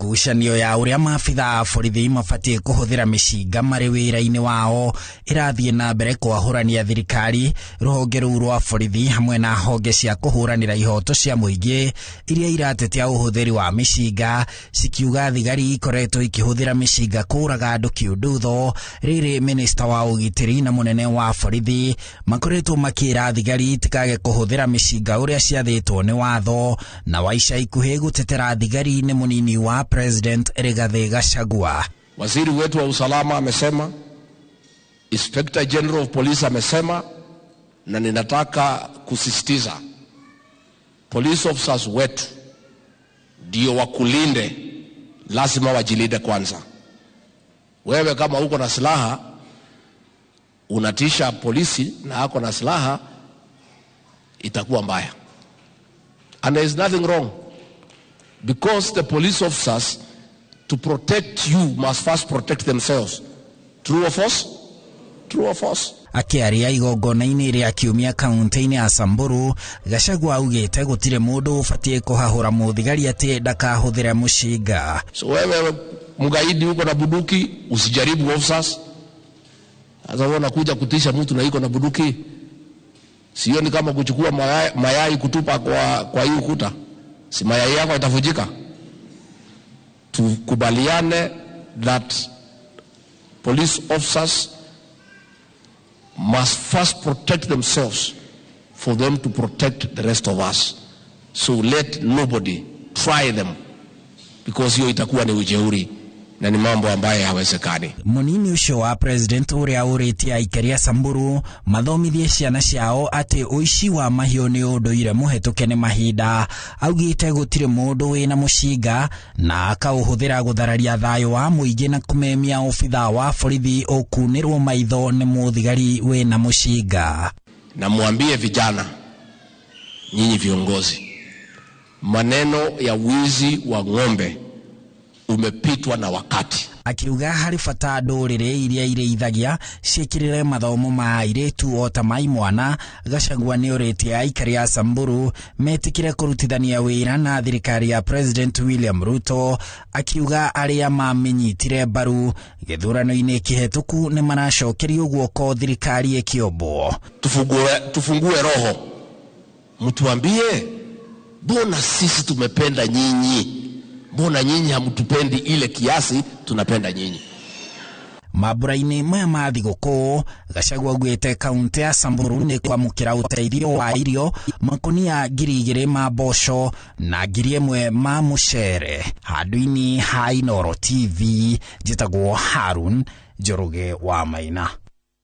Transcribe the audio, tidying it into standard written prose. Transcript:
Ngucanio ya ũrĩa maabitha a borithi mabatiĩ kũhũthĩra mĩcinga marĩ wĩra-inĩ wao ĩrathiĩ na mbere kwahũrania thirikari, rũhonge rũu rwa borithi hamwe na honge cia kũhũranĩra ihoto cia mũingĩ iria iratetia ũhũthĩri wa mĩcinga, cikiuga thigari ikoretwo ikĩhũthĩra mĩcinga kũraga andũ kĩũndutho. Rĩrĩ minista wa ũgitĩri na mũnene wa borithi makoretwo makĩra thigari itikage kũhũthĩra mĩcinga ũrĩa ciathĩtwo nĩ watho, na wa ica ikuhĩ gũtetera thigari nĩ mũnini wa President Rigathi Gachagua. Waziri wetu wa usalama amesema, Inspector General of Police amesema, na ninataka kusisitiza police officers wetu ndio wakulinde, lazima wajilinde kwanza. Wewe kama uko na silaha unatisha polisi na ako na silaha, itakuwa mbaya. And there is nothing wrong, because the police officers, to protect you, must first protect themselves. True or false? True or false? Akĩaria igongona-inĩ rĩa kiumia kaunti-inĩ ya Samburu, Gachagua augĩte gũtirĩ mũndũ ũbatiĩ kũhahũra mũthigari atĩ ndakahũthĩre mũcinga. So wewe mgaidi uko na bunduki, usijaribu officers. Sasa wewe unakuja kutisha mtu na iko na bunduki, sioni kama kuchukua mayai kutupa kwa hii ukuta, si mayai yako itavunjika? Tukubaliane that police officers must first protect themselves for them to protect the rest of us. So let nobody try them, because hiyo itakuwa ni ujeuri na ni mambo ambayo hayawezekani. Munini ucio wa president uria uritie aikari a Samburu mathomithie ciana ciao ati uici wa mahiũ nĩ ũndũire mũhetũke nĩ mahinda. Augĩte gũtirĩ mũndũ wĩna mũcinga na akaũhũthĩra gũthararia thayũ wa mũingĩ na kũmemia obithaa wa borithi ũkunĩrwo maitho nĩ mũthigari wĩna mũcinga. Na mwambie vijana, nyinyi viongozi, maneno ya wizi wa ng'ombe umepitwa na wakati. Akiuga harĩ bata ndũrĩrĩ iria irĩithagia ciĩkĩrĩre mathomo ma airĩtu o ta ma imwana. Gachagua nĩ ũrĩtie aikari a Samburu metĩkĩre kũrutithania wĩra na thirikari ya President William Ruto, akiuga arĩa mamĩnyitire mbaru gĩthurano-inĩ kĩhetũku nĩ maracokerio guoko thirikari ĩkĩombwo. Tufungue roho, mtuambie mbona sisi tumependa nyinyi, mbona nyinyi hamtupendi ile kiasi tunapenda nyinyi. Mambura-inĩ maya ma thigũkũ, Gachagua augĩte kaunti ya Samburu nĩ kwamũkĩra ũteithio wa irio makunia 2,000 ma mboco na 1,000 ma mũcere. Handũ-inĩ ha Inooro TV, njĩtagwo Harun Njoroge wa Maina.